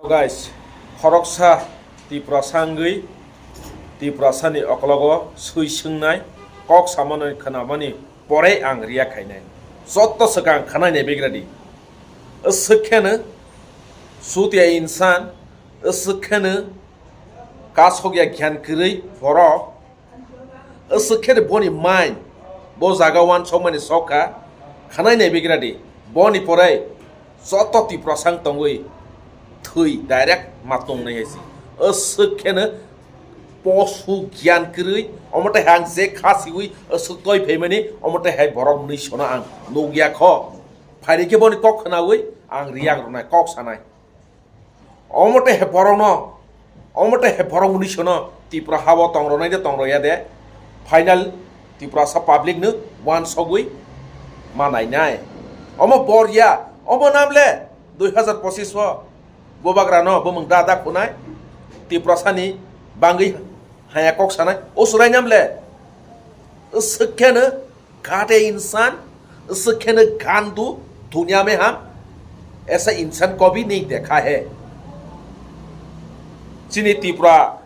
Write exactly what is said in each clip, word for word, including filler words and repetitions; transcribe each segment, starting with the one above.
Guys, khoroksa Tiprasa wngwi Tiprasani okologo swi swngnai kok samano khnamani porei ang react khainai. Jotto swkang khwnainai begradi. Swkhe no sutia insan, swkhe no kasokya gyan kwrwi borok, swkhe boni mind bo jaga uansukmani sok kha, khwnainai begradi. Boni porei joto Tiprasa wng tongwi thwi direct ma tongnai hai se. Swkhe no posu gyan kwrwi, omo tei hai ang je kha siwi swk toi phaimani, omo tei hai borok mwnwi sono ang nukya kho. Phaidi khe boni kok khwnawi ang react rwnai, kok sanai. Omo tei hai borokno, omo tei hai borok mwnwi sono Tipra hao tong rwnai de tong rwya de. Final Tiprasa public no uansugwi ma nainai. Omo bor ya, omo namle dui hazar pochis o bubagrano bumung da da khunai, Tiprasani bangwi haya kok sanai, o surai namle swkhe no gate insan, swkhe no gandu, duniya mein hum aisa insan ko bhi nahi dekha hai. Chini Tipra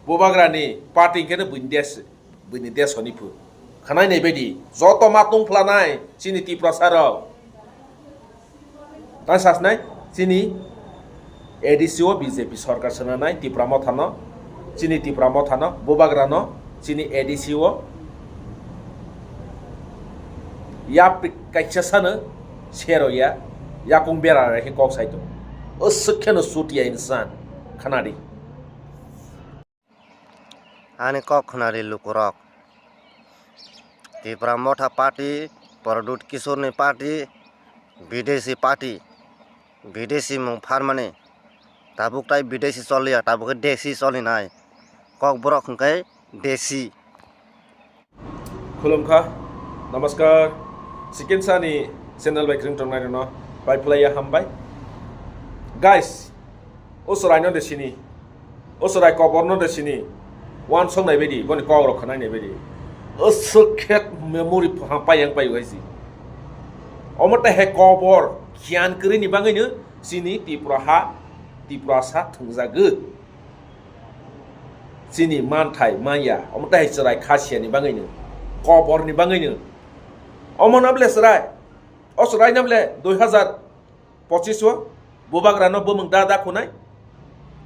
bubagrani party khe no buini desh, buini desh hwnwi phu. Khwnainai baidi joto ma tong phlanai chini Tiprasa rok. Tang sasnai chini A D C o B J P sorkar swnanai Tipra Mothano, chini Tipra Mothano, bubagrano, chini A D C o yap kaisa sano sero ya, yakung bera rahi kok saito. O swkhe no sutia insan khanadi. Ani kok khwnari lukurok. Tipra Motha party, Pradyut Kishorni party, bidesi party, bidesi mung pharmani. Tabuk tai bidesi choliya, tabuk khe desi cholinai. Kok borok hwnkhe desi. Khulumkha, namaskar. Sikinsani channel bai kwrwng tongnai rwno bai phlaiya hambai. Guys, o chwraino de sini, o chwrai koborno de sini, uansuknai baidi boni kokrok khwnainai baidi. O swk khe memory pha-, payang payo hai si. Omo tei hai kobor giyan kwrwini bagwino chini Tipra ha, Tiprasa thwngjagwi. Chini manthai manya, omo tei hai chwrai khasiyani bagwino, koborni bagwino. Omo nable chwrai, o chwrai nable dui hazar pochis o bubagrano bumung da da khunai.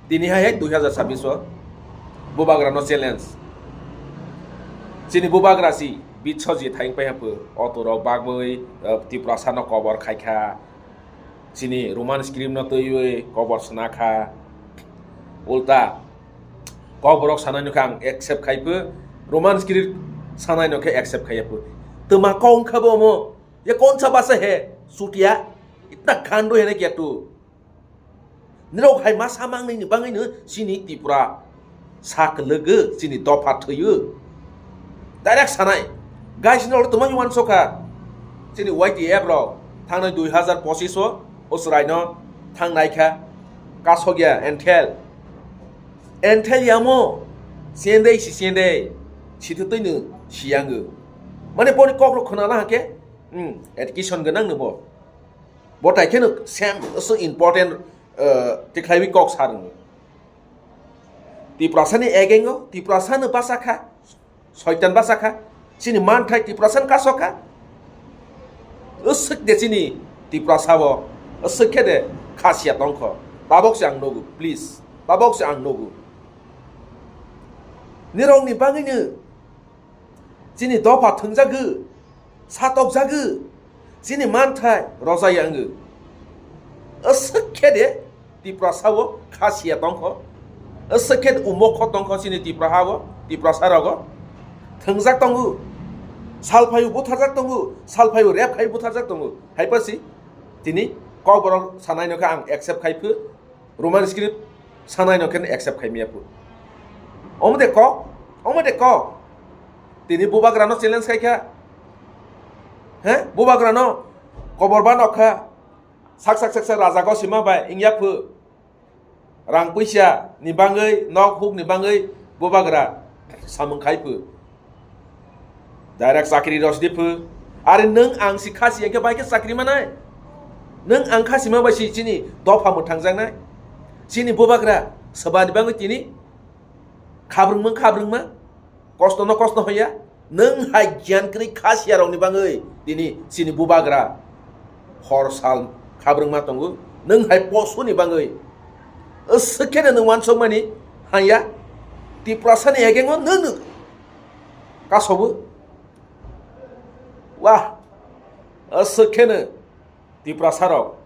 Tini hai hai dui hazar sabbish o bubagrano challenge. Chini bubagra si Biswajit hai wngpai hapo, otorok bagwi, eh, Tiprasano kobor khaikha. Chini Roman script no twiwi kobor swnakha. Ulta, kokborok sanai no khe ang accept khaipo, Roman script sanai no khe accept khaiyapo. Twma kok wngkha bo omo, ye konsa basa he, sutia, itna gandu he na kya tu. Nirok hai ma samang ni bagwi no chini Tipra sa kwlwgo, chini dopha thwiyo. Direct sanai. Guys, nirok twmani uansukha. Chini Y T F rok thangnai dui hazar pochis o, o chwraino thangnaikha. Kasokya, enthel. Enthel yamo. Sendei si sendei. Sithu twino siyango. Mane boni kokrok khwnala hake. Hmm, education gwnang no bo. Bo tai kheno same so important, eh, tikhlaiwi kok sa rwngo. Tiprasani egengo, Tiprasano basa kha, soitan basa kha, chini manthai Tiprasano kasok kha. Usuk de chini Tiprasao, usuk khe de khasiya tongkho. Tabok se ang nogo, please. Tabok se ang nogo. Nirokni bagwino chini dopha thwngjagwi, satokjagwi, chini manthai rojai wngwi. Aswk khe de Tiprasao khasiya tongkho, aswk khe de umokho tongkho chini Tiprahao, Tiprasa rogo thwngjak tongo, salphaio butharjak tongo, salphaio rep khai butharjak tongo. Hai pasi tini kokborok sanai no khe ang accept khai phu. Roman script sanai no khe accept khai miya phu. Omo de kok, omo de kok. Tini bubagra no challenge khai kha. He? Bubagra no kobor ba nok kha. Sak sak sak sak raja go sima bai ingya phu. Rang puisa ni bangwi, nok huk ni bangwi bubagra samung khai phu. Direct chakri rosdi phu. Are nwng ang si khasi, engke bai khe chakri manai? Nwng ang khasi ma bai si chini dopha mwthangjaknai? Chini bubagra swbani bangwi tini khabrwngma khabrwngma, kosto no kosto hoya. Nwng hai giyan kwrwi khasiya rokni bangwi tini chini bubagra hor sal khabrwngma tongo. Nwng hai posuni bangwi swkhe nwng wansokmani hanya Tiprasani egengo nwng kasobo. Wah, swkhe nwng Tiprasa rok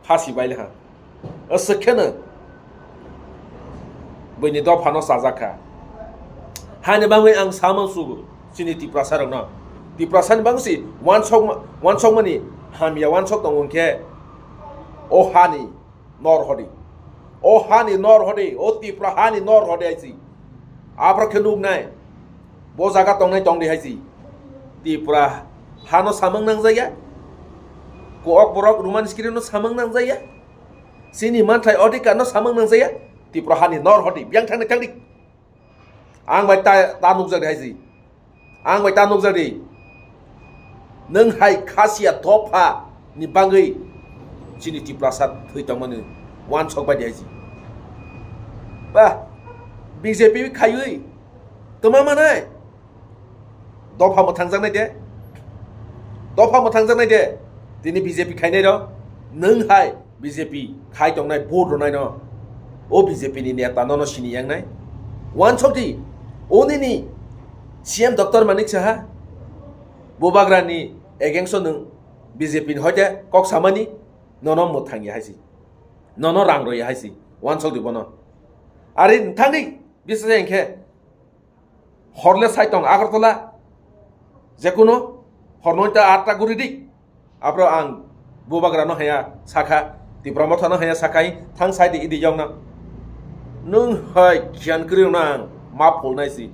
khasi baile ha. Swkhe nwng buini dophano chajak kha. Hani bangwi ang samang sugo chini Tiprasa rokno. Tiprasani bangwi si wansok, wansokmani hamya wansok tongo hwnkhe o hani nor hodi. O hani nor hodi, o Tipra hani nor hodi aisi. Aphro khe nuknai. Bo jaga tongnai tongdi haisi. Tipra hano samang nangjaya. Kokborok Roman script no samang nangjaya. Chini manthai odhikar no samang nangjaya. Tipra hani nor hodi. Biyang thangni thangdi. Ang bai ta, ta nukjak di haisi. Ang bai ta nukjak di. Nwng hai khasiya dopha ni bangwi chini Tiprasa thwi tongmani wansok bai di haisi. Ba, B J P khaiwi twma manai. Dopha mwthangjaknai de. Dopha mwthangjaknai de. Tini B J P khainai rok. Nwng hai B J P khai tongnai vote rwnai no. O B J P ni neta nono sini yangnai. Wansok di. O nini C M Doctor Manik Saha. Bubagra ni against o nwng B J P ni hoite kok samani nono mwthangya haisi. Nono rang roya haisi. Wansok di bono. Ari thangdi bisa hwnkhe. Horle sai tong Agartala, jekuno hor noita atta guri di. Aphro ang bubagrano haya sakha, Tipra Mothano haya sakhai, thang sai di idi yokna. Nwng hai giyan kwrwi rwna ang ma phulnai si.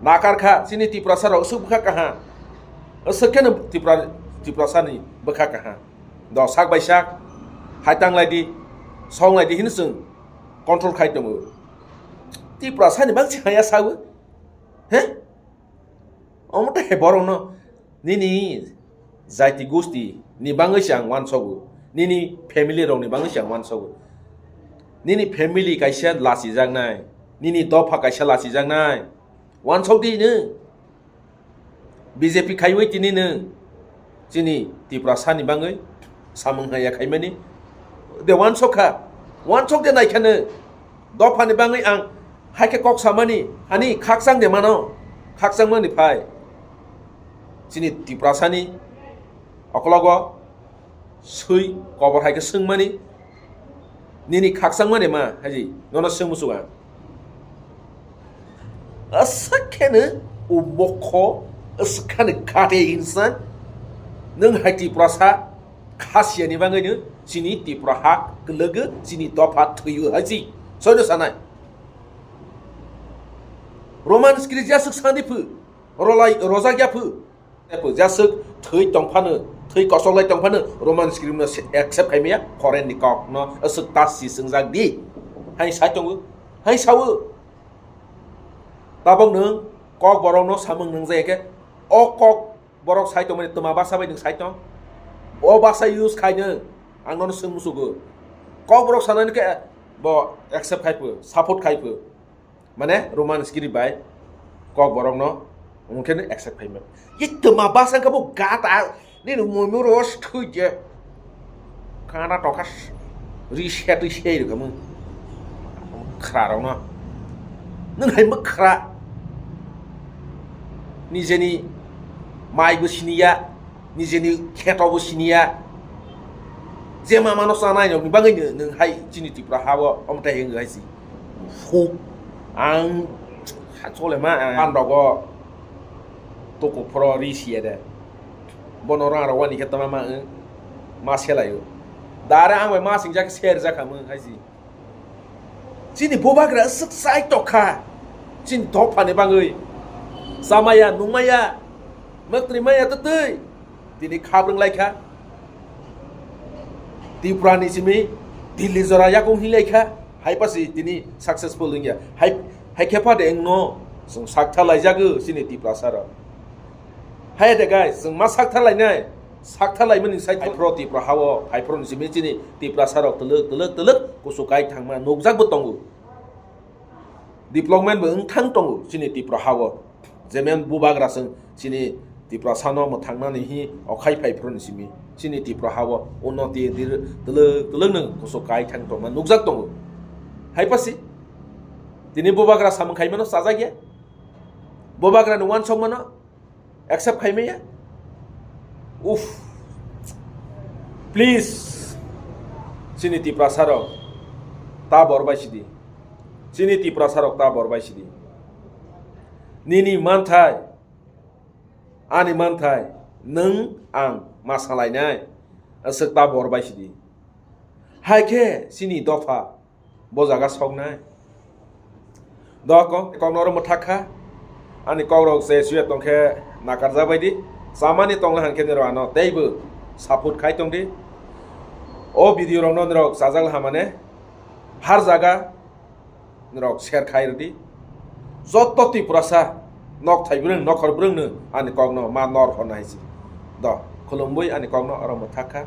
Nakar kha, chini Tiprasa rok swk bwkha kaha. Swk kheno Tipra, Tiprasani bwkha kaha. Do sak bai sak, hai tang lai di, song lai di hino chwng control khai tongo. Tipra sani bang si haya sawi. He? Omo ta he borok no. Nini jaiti gusti ni bangwi se ang wansogo. Nini family rok ni bangwi se ang wansogo. Nini family kaisa lachijaknai. Nini dopha kaisa lachijaknai. Wansok di no. B J P khaiwi tini nwng chini Tiprasa ni bangwi samung haya khaimani de wansok kha, wansok de naikhano dophani bangwi ang haikhe kok samani ani khakchang de mano, khakchangmani phai chini Tiprasani okologo swi kobor hai khe swngmani, nini khakchangmani ma haji nono swng muchunga. Aswk kheno o mokho, aswk kheno gate insan, nwng hai Tiprasa khasiyani bangwino chini Tipra ha kwlwgo, chini dopha thwiyo haji. Soino sanai. Roman script ya swk sandi phu, rolai rojak ya phu. Tei phu, jaswk thwi tongphano, thwi kosoklai tongphano Roman script no se-, accept khaimaya, foreign ni kok no aswk ta si swngjak di. Hai sai tongo, hai sao. Tabok nwng kok borok no samung nwngjaya khe, o kok borok sai tongmani twma basa bai nwng sai tong. O basa use khai nwng ang nono swng musugo. Kok borok sanani khe bo accept khai phu, support khai phu. Mane Roman script bai kok borok no hwnkhe no accept khai mano. Ye twma basa khe bo gata nini moimo ro thwi je. Kana toka ri se twi se ri kamu. Khra rok no. Nwng hai mwkhra. Nijeni mai bo siniya, nijeni kheto bo siniya. Je ma mano chanai rok ni bagwi nwng hai chini Tripura ha o omo tai wng hai si. Hu, ang ha chole ma, ang pandogo toko phoro ri siya de. Bono rang rok wani khe tama ma, ma selayo. Dare ang bai ma singjak ser jakha mung hai si. Chini bubagra swk chai tokha. Chini dophani bagwi. Chamaya, nungmaya, mwktwi maya twtwi. Tini khabrwng laikha. Tripura ni simi Delhi jora yakung hinlaikha. Hai pasi tini successful wngya. Hai, hai khepha de wngno. Chwng sakthar laijago chini Tiprasa rok. Hai de guys, chwng ma sakthar lainai. Sakthalaimani sai phai phro Tipra hao, phai phro ni simi chini Tiprasa rok twlwk, twlwk, twlwk kusu kai thangma nukjak bo tongo. Development bo wng thang tongo chini Tipra hao. Jemen bubagra chwng chini Tiprasa no mwthangnani hi okhai phai phro ni simi chini Tipra hao unnoti dir twlwk, twlwk nwng kusu kai thang tongma nukjak tongo. Hai pasi tini bubagra samung khaimano chajak ya. Bubagra ni uansuk mano accept khai maya. Uff. Please. Chini Tiprasa rok ta bor bai sidi. Chini Tiprasa rok ta bor bai sidi. Nini manthai, ani manthai, nwng ang ma salainai. Aswk ta bor bai sidi. Hai khe chini dopha bo jaga soknai. Doko kokno oro mwthak kha. Ani kokrok je suya tongkhe nakarjak bai di. Chamani tongla hwnkhe nirok ano teibo support khai tong di. O video rokno nirok chajak hamane har jaga nirok share khai rw di. Joto Tiprasa nok thai bwrwng nokhor bwrwngno ani kokno ma nor honna hai si. Do khulumwi ani kokno oro mwthak kha.